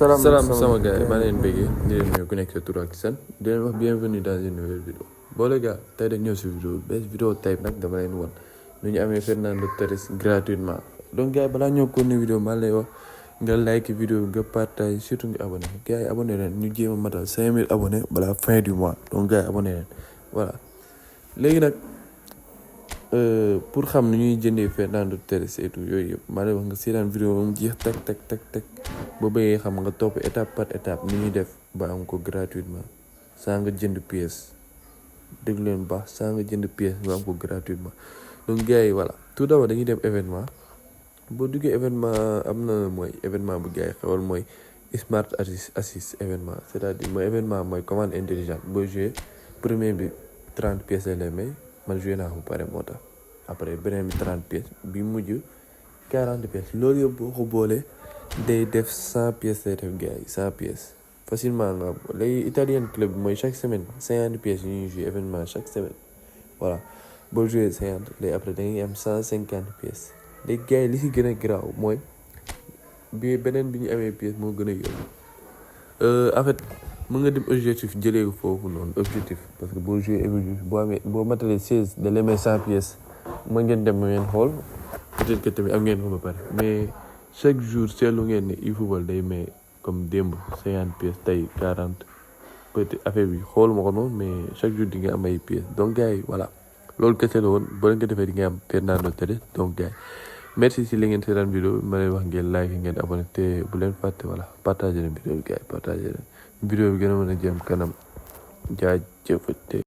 salaam sama gars yi maa leen bëggee di leen ñëw ku nekk sa tur ak seen di leen wax bienvenue dans une nouvelle vidéo bon les gars tey dañ ñëw si vidéo tey nag dama leen won nu ñu amee Fernando Torres gratuitement donc gars yi balaa ñëw continuer vidéo maa lay wax nga like vidéo nga partage surtout nga abonné gars yi abonné leen ñu jéem a matal 5000 abonnés balaa fin du mois donc gars yi abonné leen voilà léegi nag pour xam nu ñuy jëndee Fernando Torres et tout yooyu yëpp maa lay wax nga seetaan vidéo mu jeex tak boo bëggee xam nga topp étape par étape ni ñuy def ba am ko gratuitement saa nga jënd pièce déglu leen baax saa nga jënd pièce nga am ko gratuitement donc gars yi voilà tout d'abord dañuy dem événement boo duggee événement am na mooy événement bu gars yi xewal mooy smart assist événement c'est-à-dire mooy événement mooy commande intelligente boo joué premier bi 30 pièces lay may man joué naa ko pare moo tax après beneen bi 30 pièces bi mujj 40 pièces loolu yëpp boo ko boolee day def 100 pièces lay def gars yi 100 pièces facilement nga léegi italien club bi mooy chaque semaine 50 pièces yu ñuy joué événement chaque semaine voilà boo joué 50 léegi après da ngay am 150 pièces léegi gars yi li si gën a garaaw mooy bi beneen bi ñu amee pièces moo gën a yomb en fait mën nga dem objectif jëlee ko foofu noonu objectif parce que boo joué objectif boo matalee 16 da lay may 100 pièces mën ngeen dem ngeen xool peut-être que tamit am ngeen ko ba pare mais chaque jour seetlu ngeen ne eFootball day may comme démb 50 pièces tey 40 peut-être affaire bi xool ma ko noonu mais chaque jour di nga am ay pièces donc gars yi voilà loolu kese la woon boo leen ko defee di nga am Fernando Torres donc gars yi merci si li ngeen seetaan vidéo bi ma lay wax ngeen like ngeen abonné te bu leen fàtte voilà partagé leen vidéo bi gars yi partagé leen vidéo bi gën a mën a jëm kanam jaajëfate